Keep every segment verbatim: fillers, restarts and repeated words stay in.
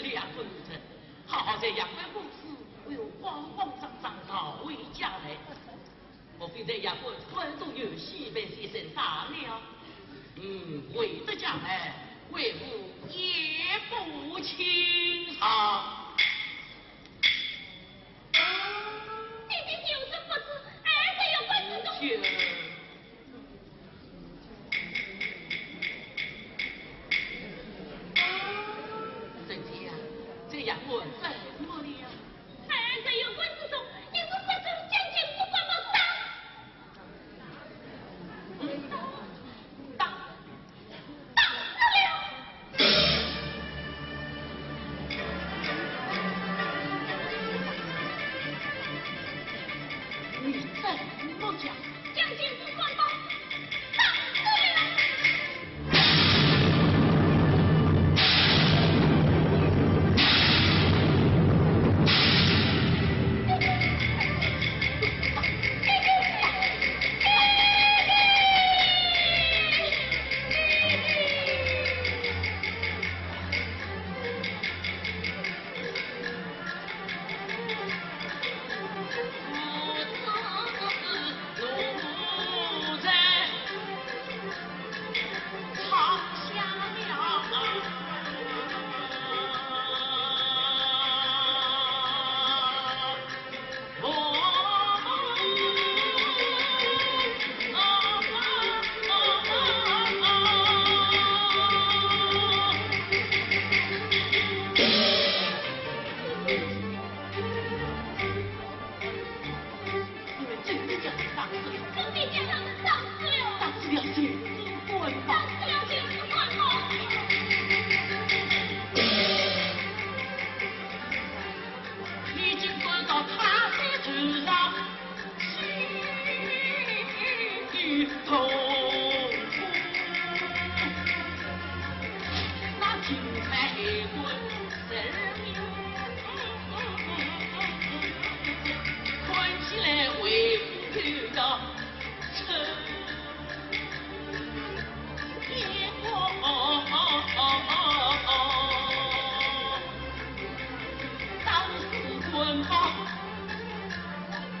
这两个女人，好好在夜官公司，哎呦，慌慌张张逃回家来。莫非这夜官官中有喜，被先生杀了？嗯，回得家来，为父也不清爽。弟弟有所不知，儿子有关之中。 沈姐呀，这夜官怎么了？儿子有关之中，你是不是将军不管吗？打！打！打死了！ 你怎么讲？将军不管吗？打死了！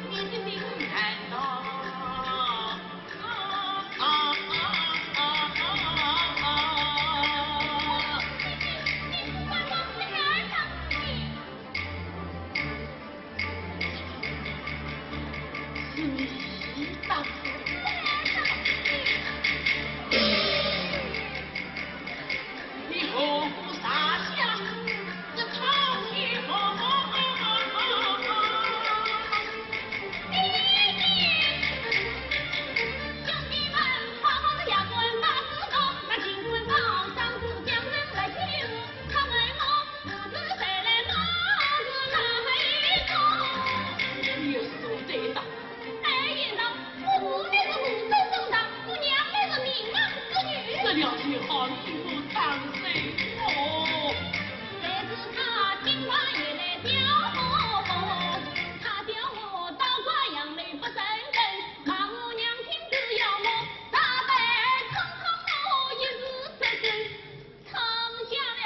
你的命难逃。是你打死的。 你何苦傻笑？这苍天。你说对了。 哎，言道，我父乃是湖州总堂，我娘乃是名门之女。这两句话令我当真哦。但是他今晚也来挑拨，他叫我到quá阳楼不认真，骂我娘亲子要么，大白通通我一字不认。 藏下了。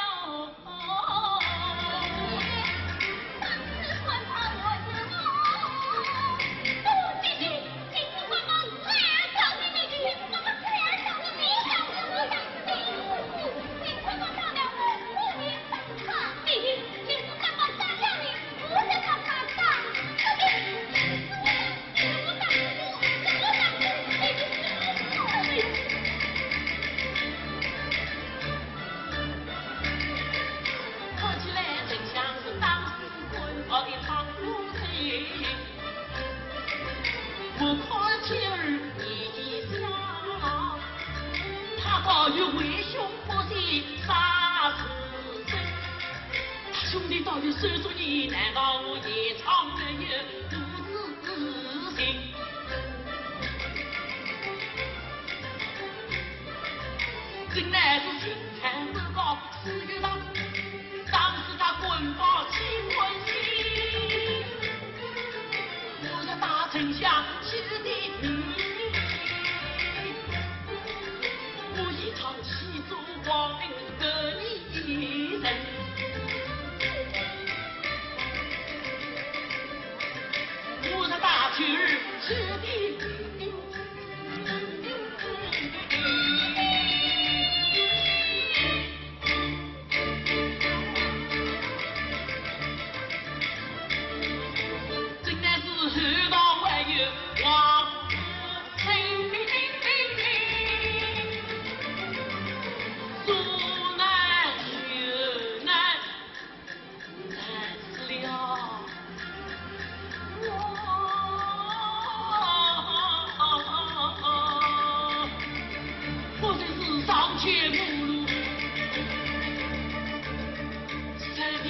看起来丞相是当时官府的堂主。我看妻儿年纪小，他早有为兄不惜杀子身。他兄弟早有手足呢，难道我夜长没有 自省。真乃是心肠不高，是个人。当时他官府欺官心，我是大丞相欺的你，我一场欺主皇恩得你一人。 我的大舅儿是的。真乃是厚道还有王子成。说来说来， 难死了。我真是上天无路，实地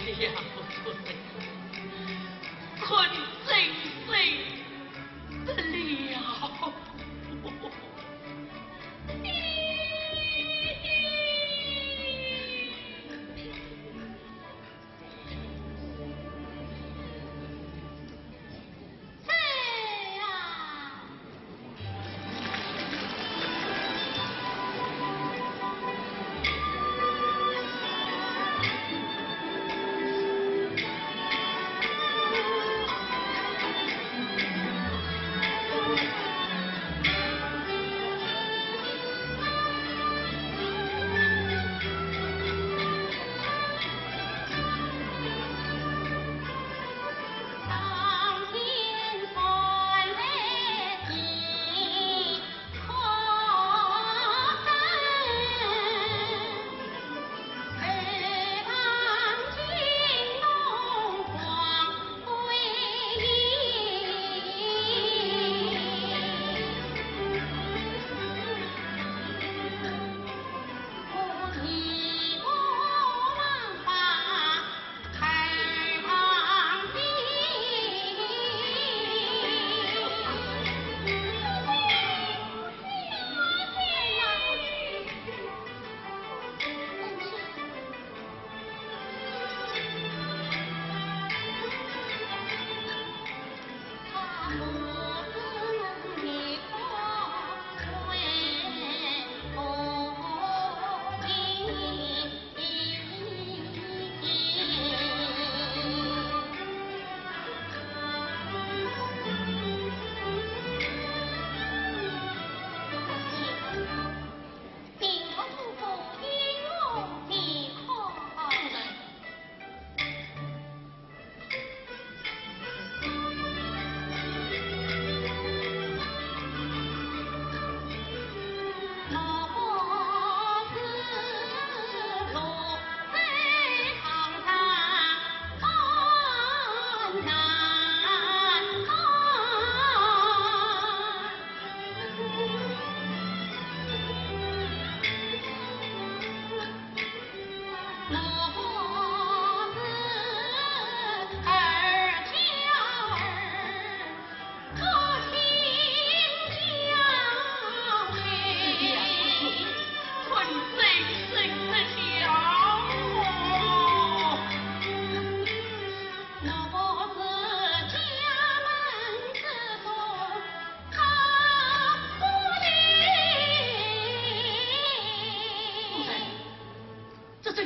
你这样不出声，可你真受不了。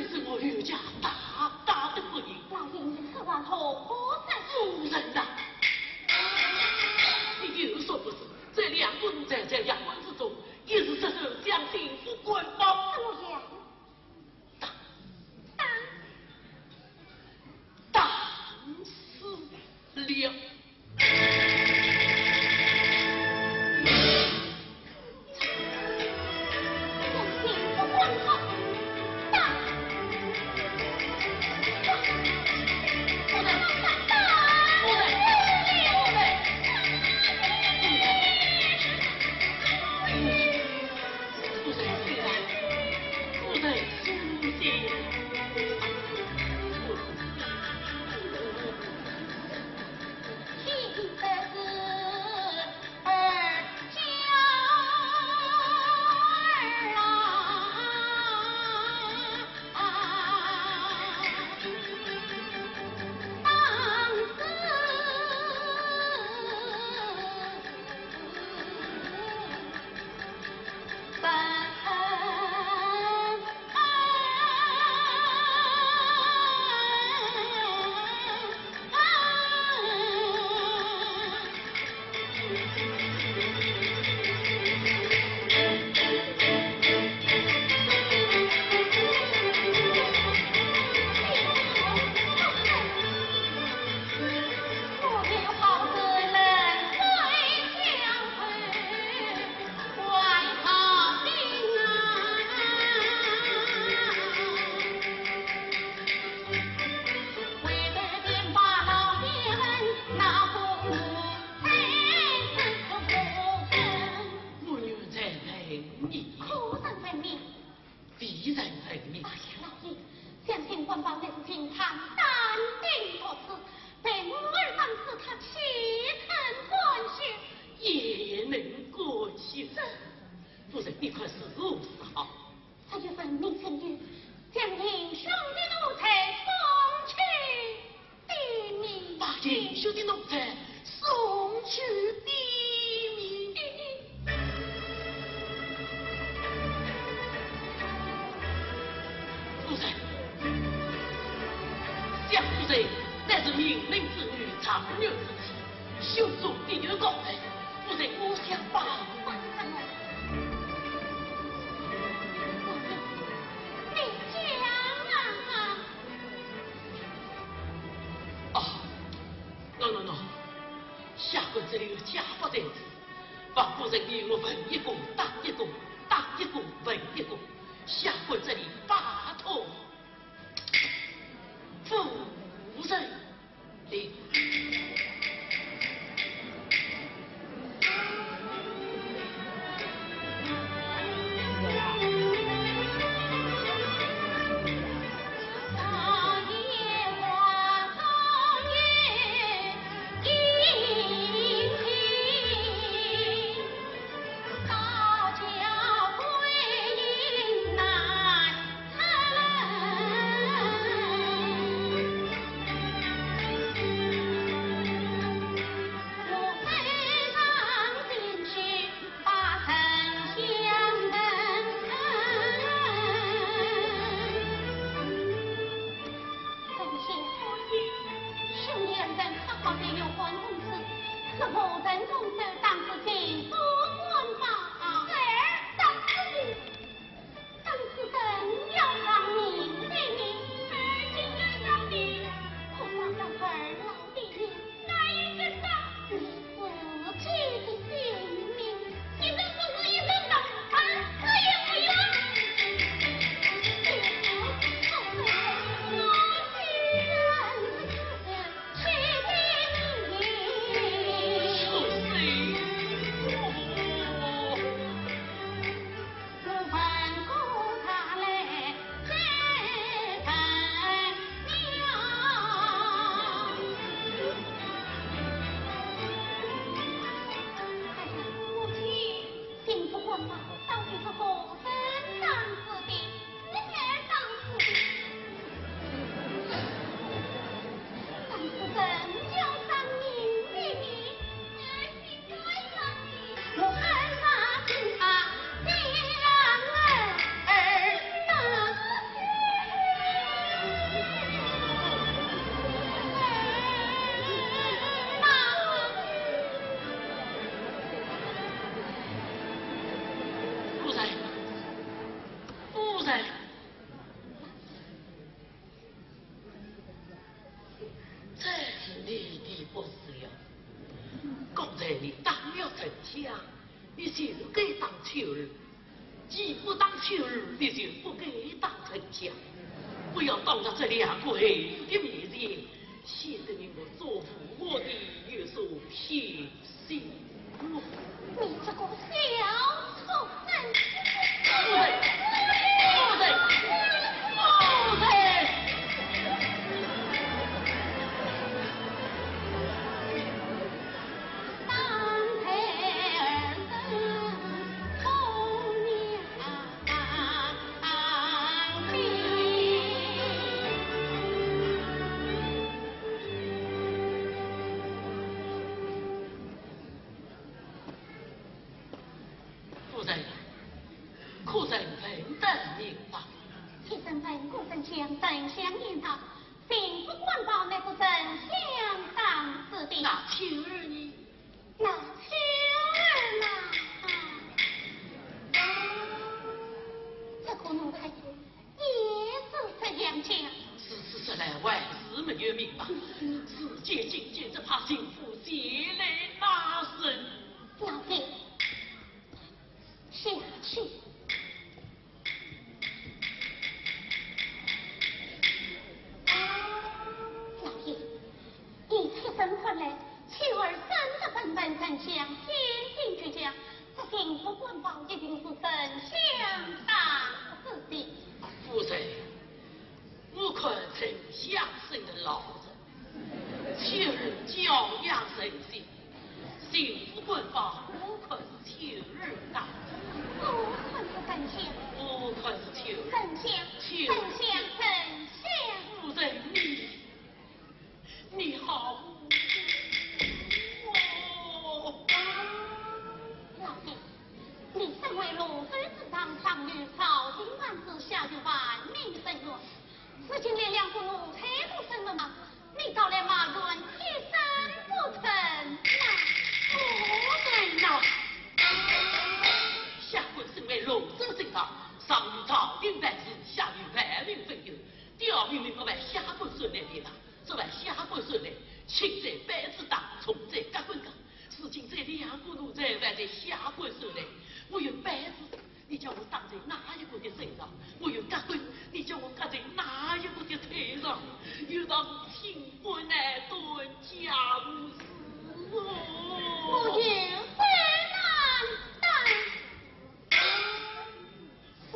是我刘家大大的不幸。老爷，你此话从何说起？夫人呐，你有所不知，这两个奴才在衙门之中，也是这是将心腹官保。怎么样？打，打，打死了。我女在恨你，可曾恨你？非人恨你。哎呀，老爷，将心官保那是金汤，淡定多此，被我儿当时他岂肯甘休？也能甘休。夫人，你看如何是好？ 这就分明请你将英雄的奴才送去毙命。把英雄的奴才送去毙命。夫人，想夫人乃是名门之女，状元之妻， 胸中必有高台，夫人我想吧。你讲啊！啊，no no no，下官这里有家法在此，望夫人替我问一个答一个，答一个问一个，下官这里拜托夫人。是。 当时怎样让你的命？而今要让你，可伤了二老的命，哪一个伤？你自己的性命。你这不是一个人，打死也不愿。我虽然你不是了。刚才你打了丞相，你就该打秋儿；既不打秋儿，你就不该打丞相。不要当着这两个孩子的面前，显得你我做父母的有所偏 心。你这个小畜生！夫人，夫人，夫人！夫人，可曾问得明白？妾身问过丞相，丞相言道，幸福官保乃是丞相当主的。那秋儿呢？那秋儿嘛，啊，这个奴才 也是这样讲。如此说来，还是没有明白。事结境迁，只怕心腹前来难伸。老爷，下去。老爷， 依妾身看来，秋儿真的本本丞相，性情倔强，这幸福官保一定是丞相当主的。夫人，我看丞相是个老人，秋儿教养甚新，幸福官保我看是秋儿当主。我看是丞相。我看是秋儿。丞相，秋儿。丞相，丞相。夫人你 你好无辜哦。老爷，你身为潞安之长，上有朝廷万岁，下有万民伸冤，如今连两个奴才都伸冤了，你倒来埋怨，一声不吭呐。夫人呐，下官身为潞安之长，上有朝廷万岁，下有万民伸冤，刁民们不为下官伸冤的啦。 这位下官说来，轻则板子打，重则夹棍打。如今这两个奴才还在下官手里，我有板子，你叫我打在哪一个的身上？我有夹棍，你叫我夹在哪一个的腿上？有道清官难断家务事哦。我有何难担？是。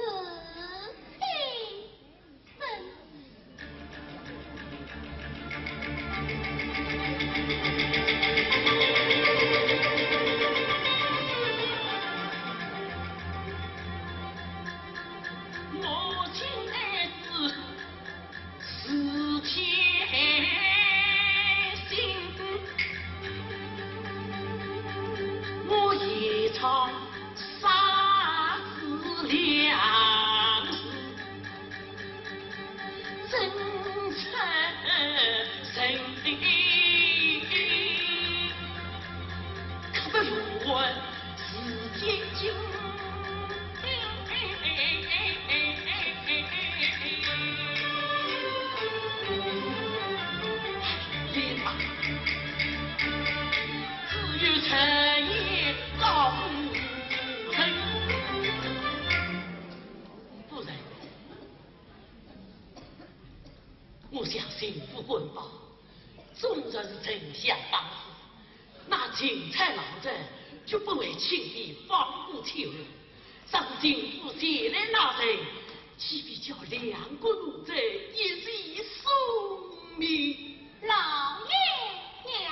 夫人，我想幸福官保，纵然是丞相当主，那钦差老贼绝不会轻易放过秋儿。若是秦府前来拿贼，岂不叫两个奴才一起送命？老爷呀！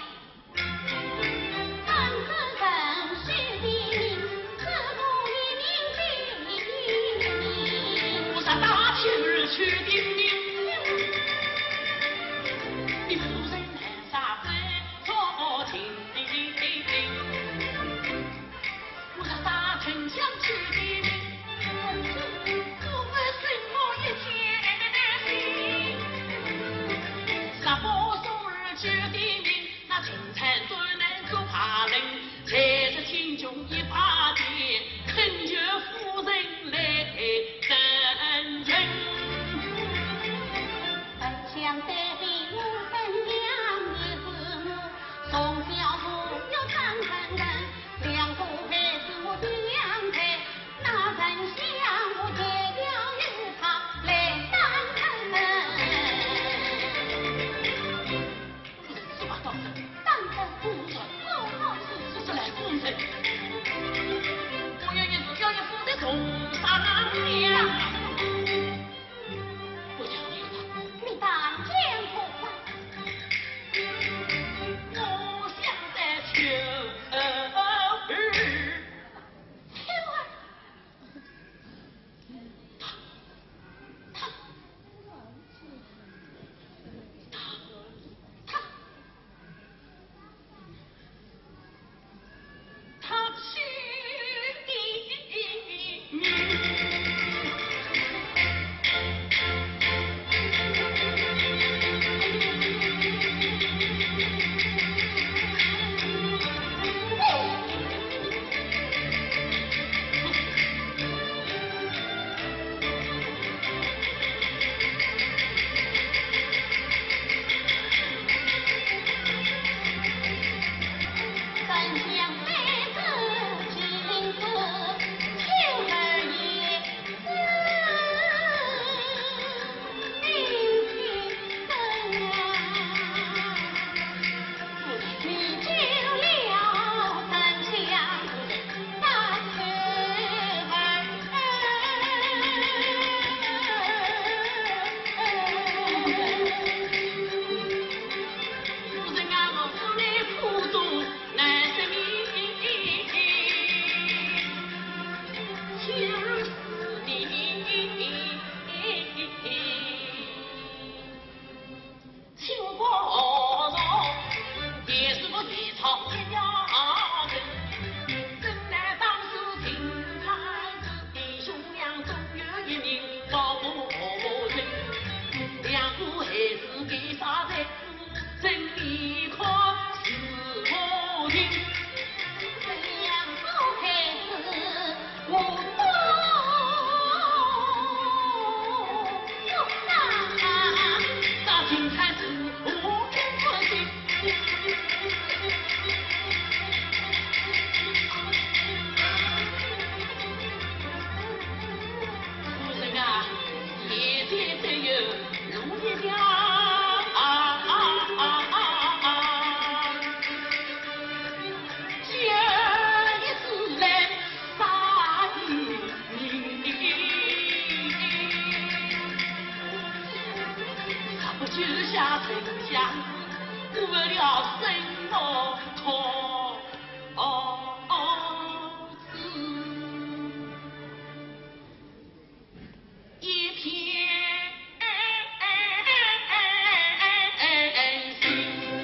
就像沉香，误了什么托子。一片心。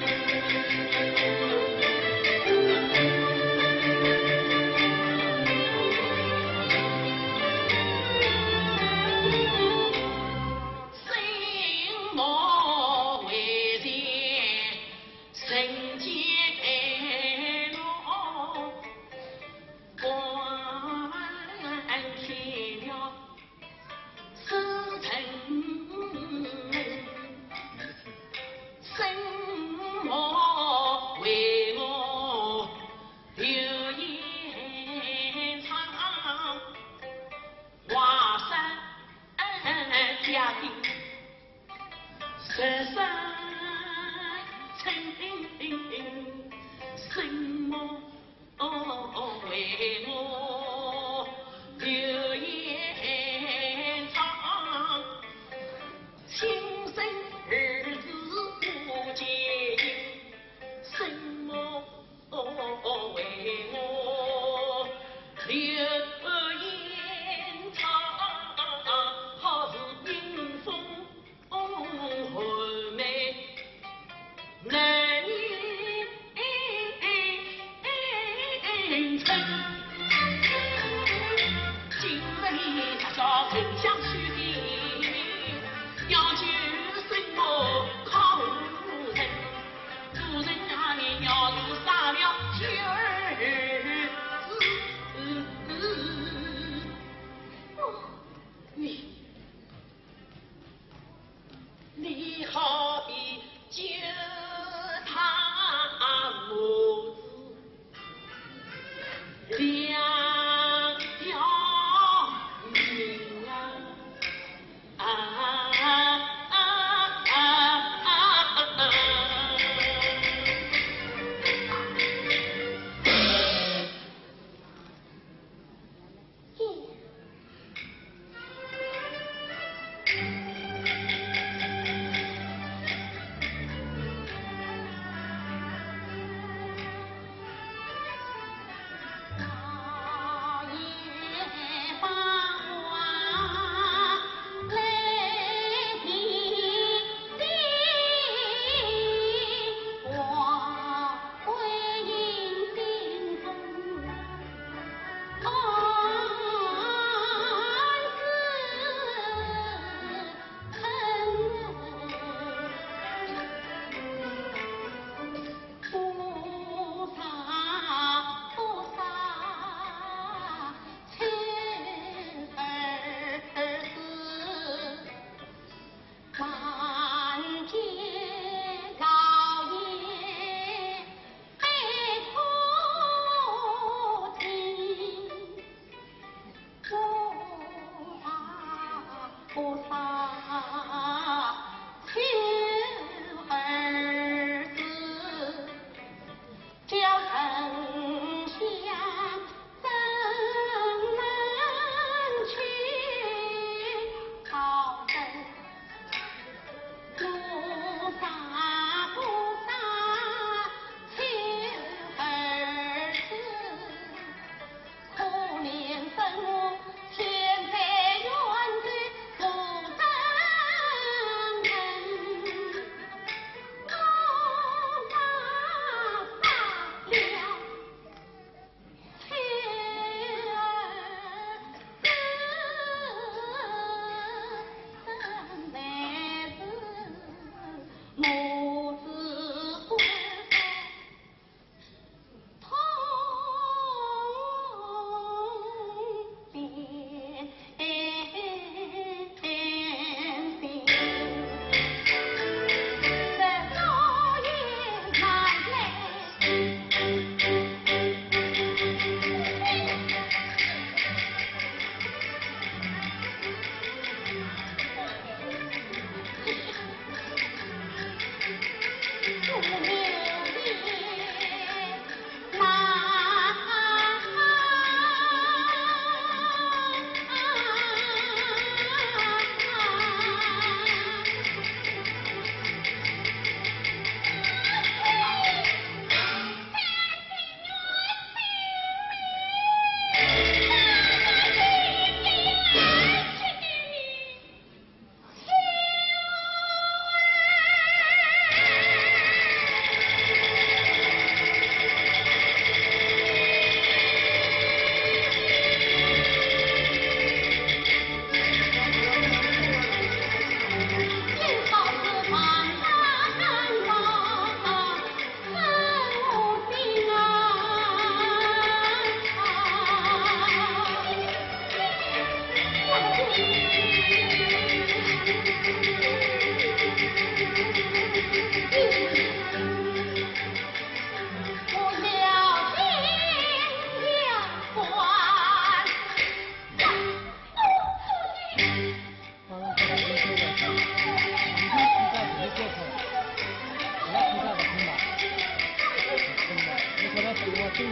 就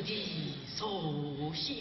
地坐下。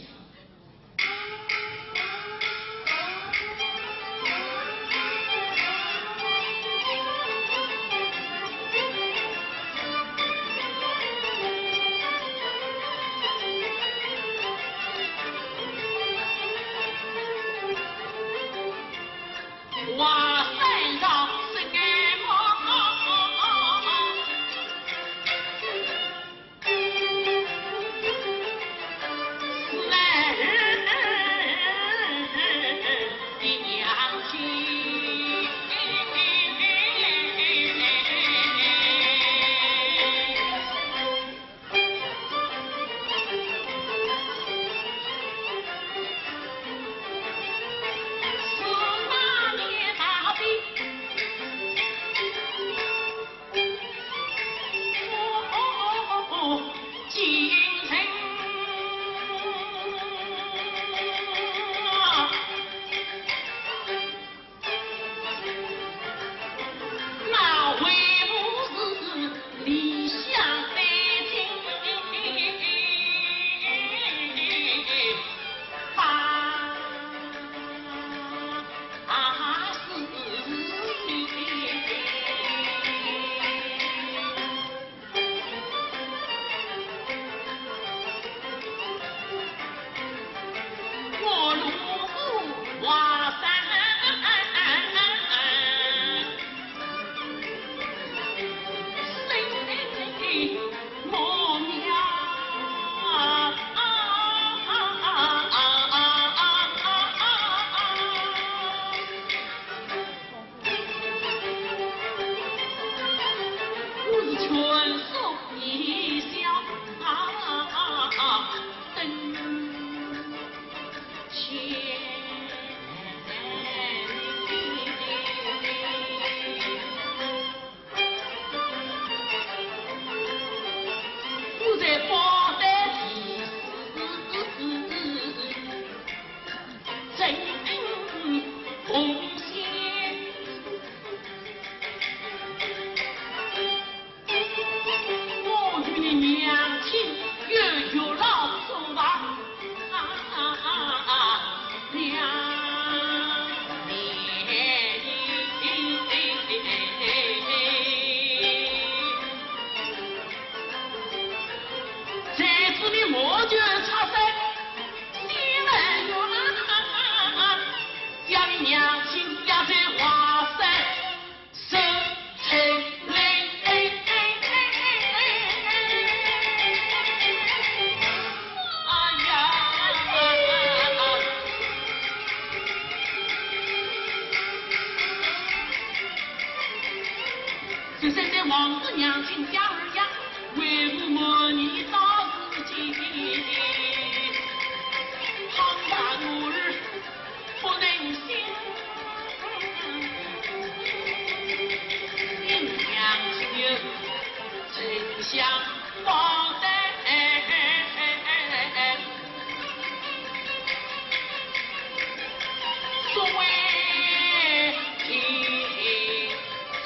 娘亲要在华山受罪嘞。哎呀！就在这王子娘亲家儿呀，为父母你到此去，倘把我儿 不能信，阴阳之人，真相报得。所谓天真。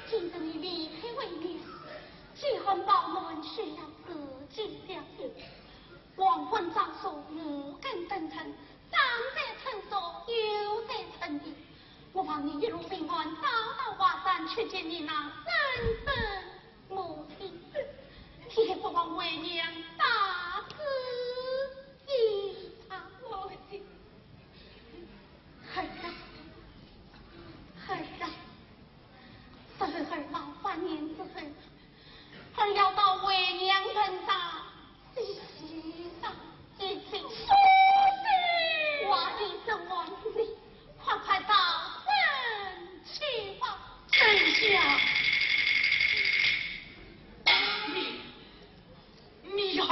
今日你离开为娘，既然饱暖，需要自己了解。黄昏照射，无根登城，长在城上，幼在城里。我望你一路平安，到达华山，去见你那生身母亲。天不忘为娘大死一场。母亲，儿啊，儿啊，侄儿老豢年之后， 儿要到为娘坟上祭祀上一祭。我的身亡之地，快快到山去吧。丞相，你，你要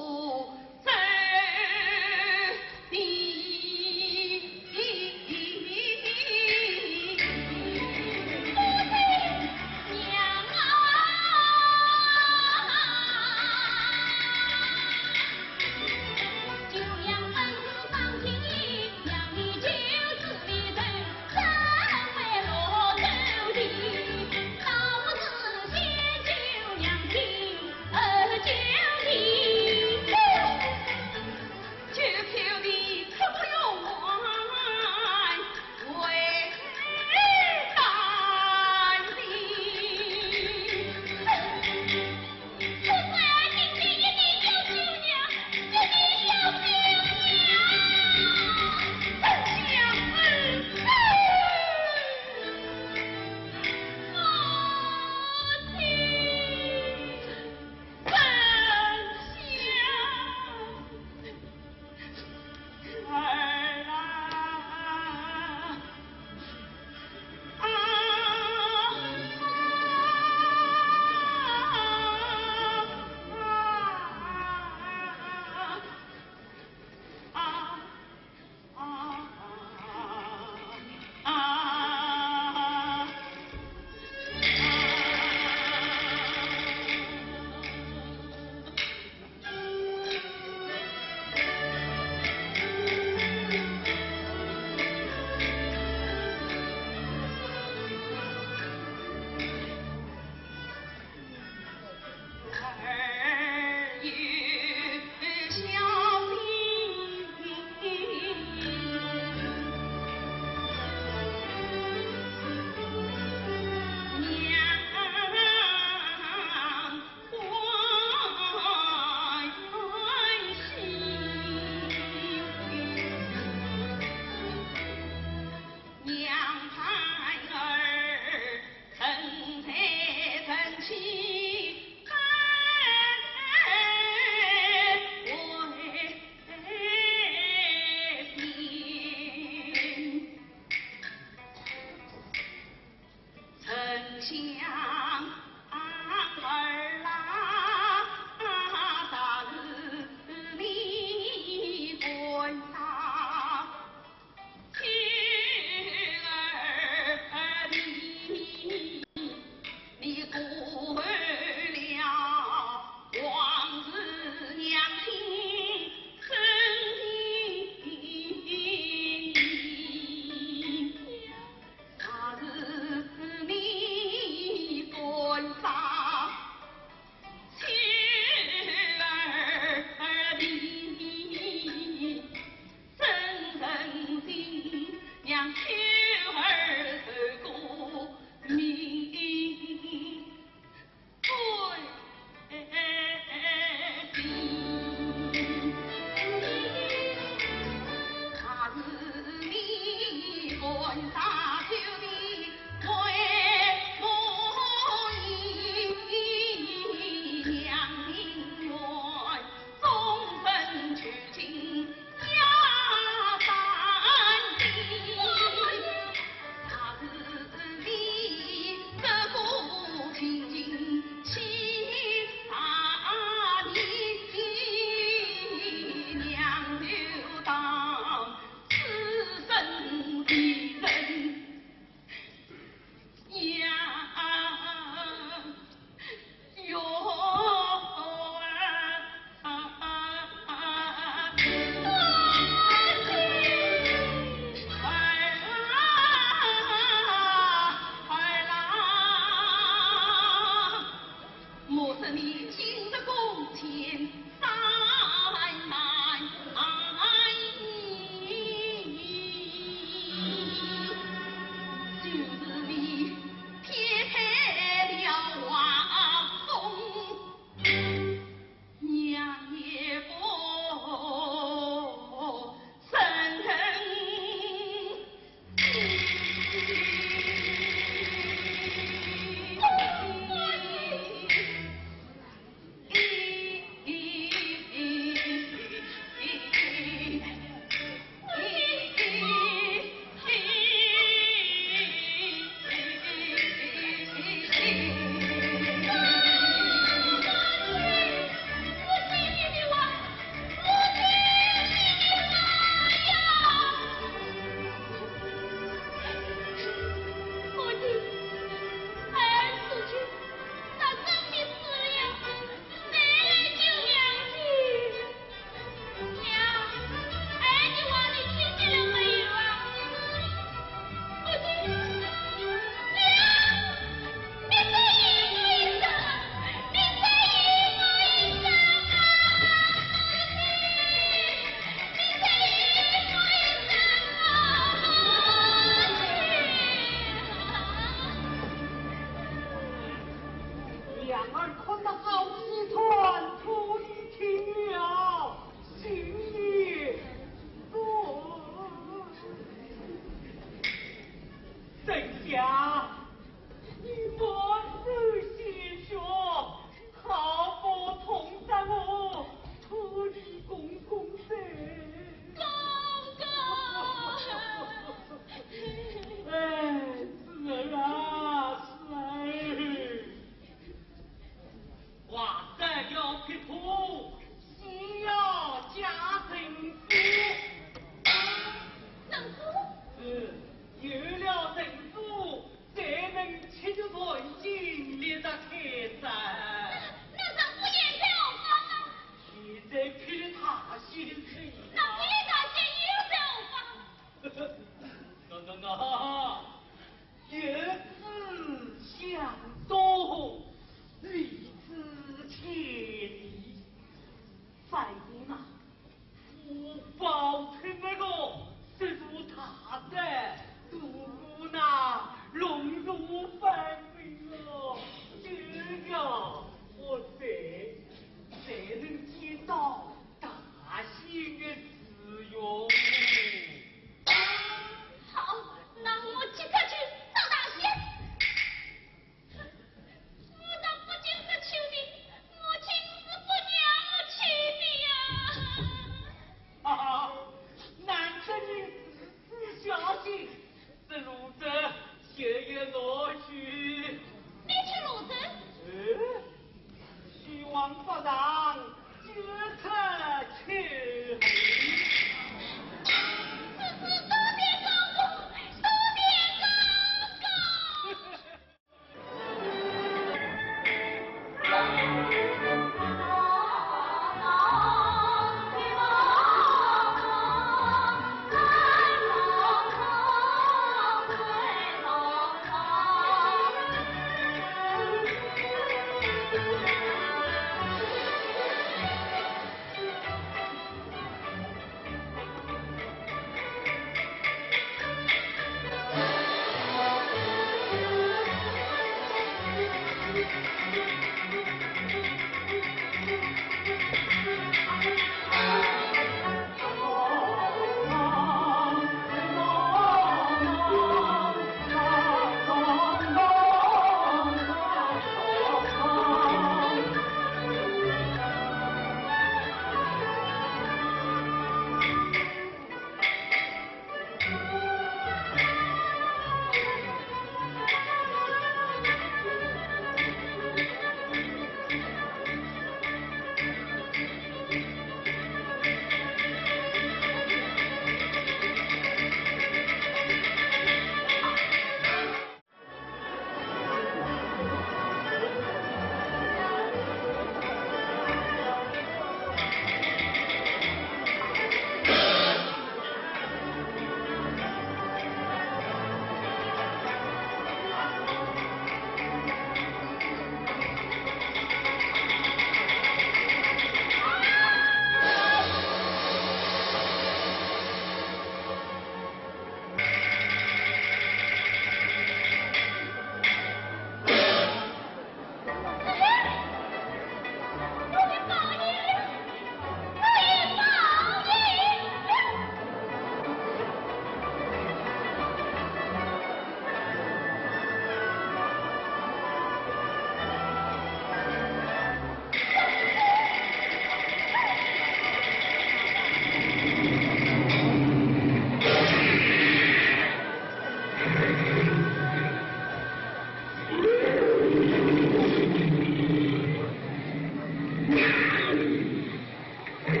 哈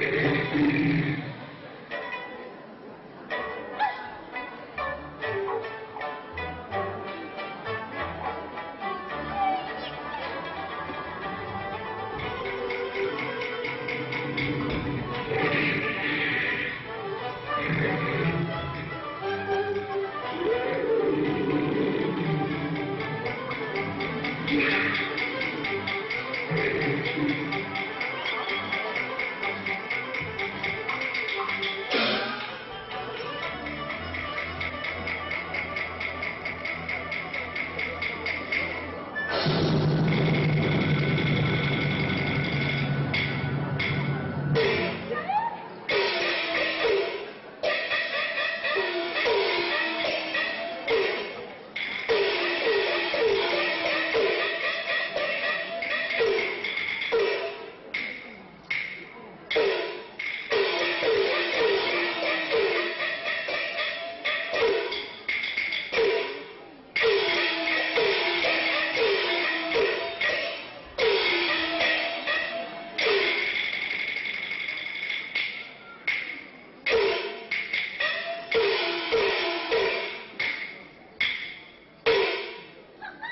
哈，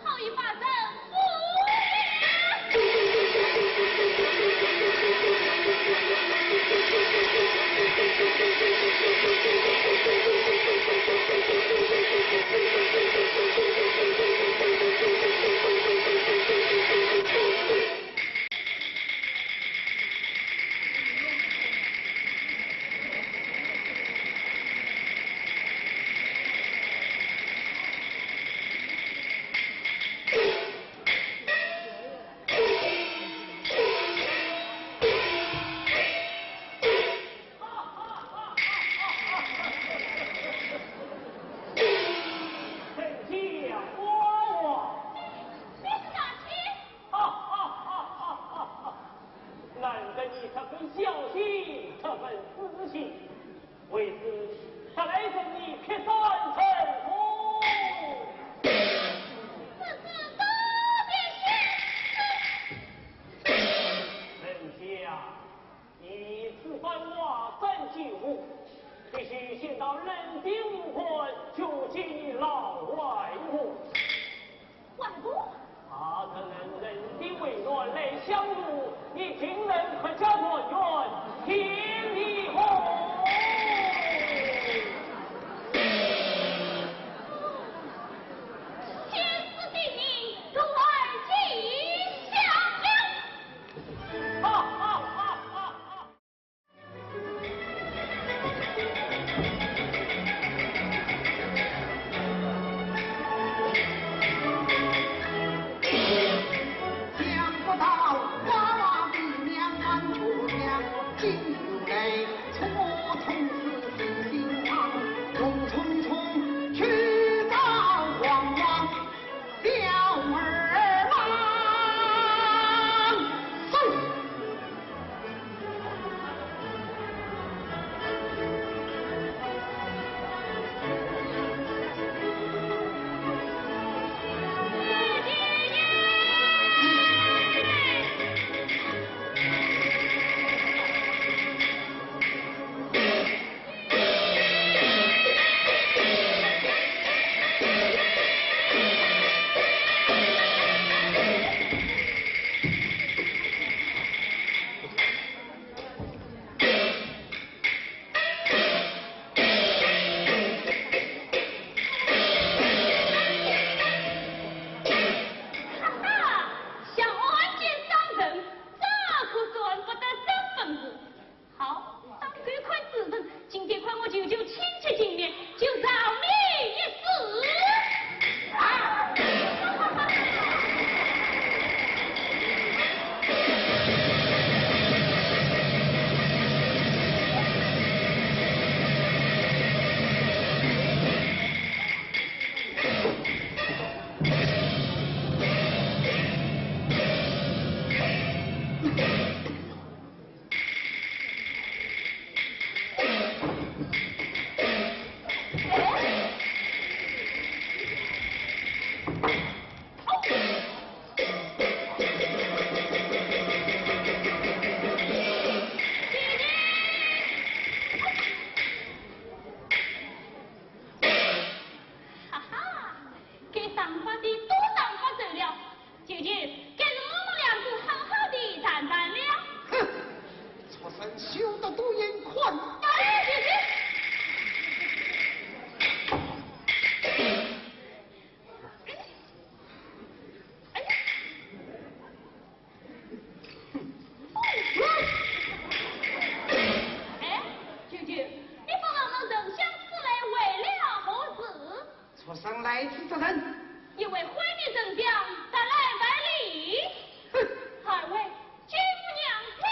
好一把人物呀！哈哈哈哈哈哈！难得你这份孝心，这份志气，为师特来送你劈山成功。这是多谢先生。人家，你此番华山救父，必须先到冷鼎武馆求见你老外父。 外公。他曾能忍饥为暖来相助，你竟能合家团圆，天理何？天师地灵，徒儿尽孝了。哈哈哈哈哈！休得多言，看。哎，舅舅，你不让我沉香寺来为了何事？ 畜生来此之人，一位昏迷沉香，得来卖力。哼，二位救母娘亲，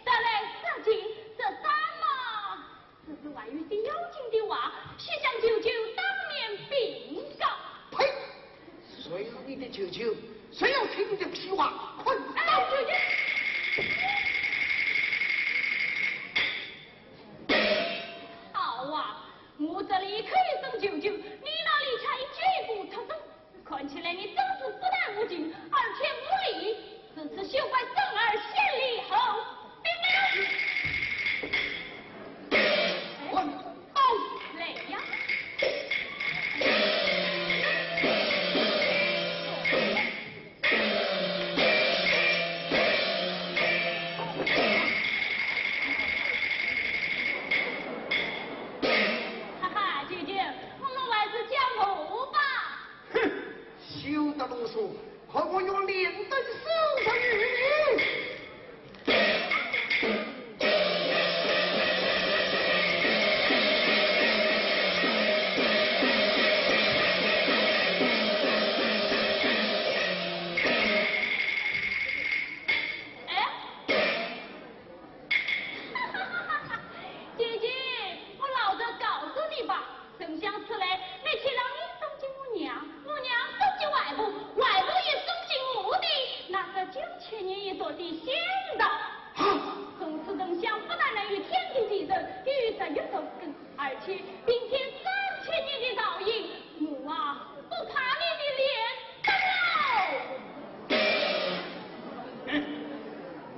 得来杀亲。这三嘛，只是外面的妖精的话，休想舅舅当面禀告。呸！谁是你的舅舅？谁要听你的屁话？滚！哎，舅舅。好啊，我这里可以生舅舅，你那里却一句不出声。看起来你真是不但无情，而且无礼。如此休怪孙儿先礼后兵啊！滚！来呀！哈哈，舅舅，我们还是讲我吧。哼，休得啰嗦，看我用练灯手段与你。哎，姐姐，我老实告诉你吧，沉香寺来，那些让你送给我娘，我娘送给外婆，外婆也送给我的那个九千年一朵的仙桃。啊！从此沉香不但能与天地地人，与日月同根，而且并添三千年的道行，我啊，不怕你的炼丹了。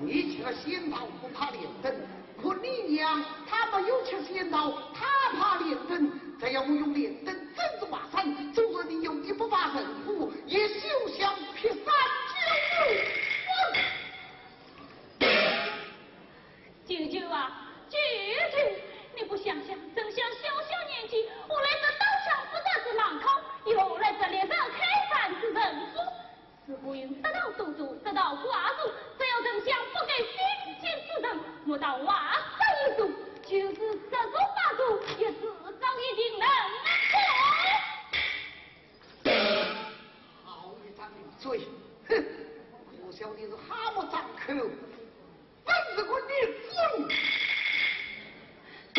你吃了仙桃不怕炼丹，可你娘她没有吃仙桃，她怕炼丹。只要我用炼丹镇住华山，纵然你有一百万人马，也休想劈山救母。舅舅啊，舅舅，你不想想，沉香小小年纪，何来这刀枪不入之难考，又何来这烈日开山之神通？如果有得道多助，得道寡助，只要沉香不改心性之人，莫道华山一座，就是十座八座，也迟早一定能过。好一张嘴，哼！可笑你是蛤蟆张口，本是个孽种。哼！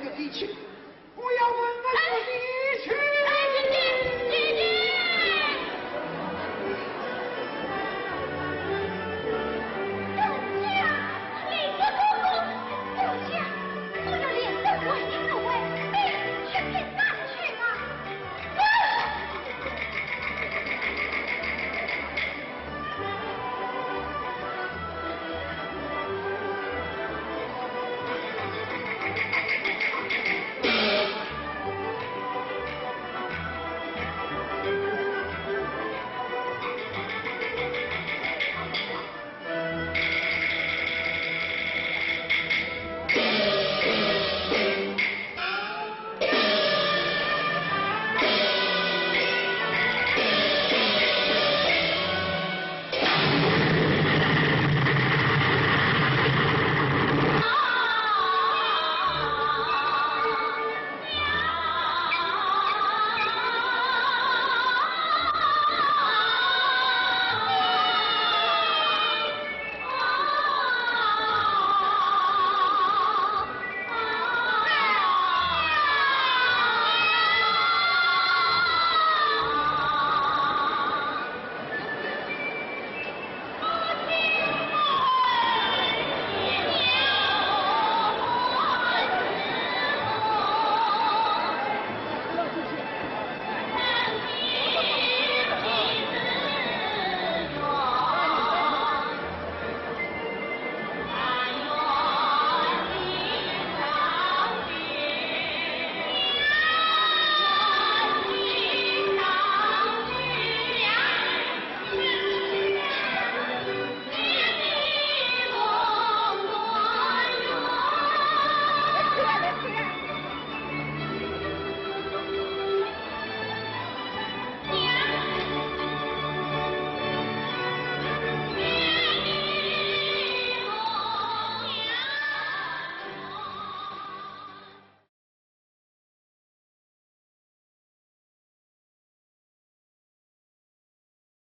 个地去，我要问问个地去。哎，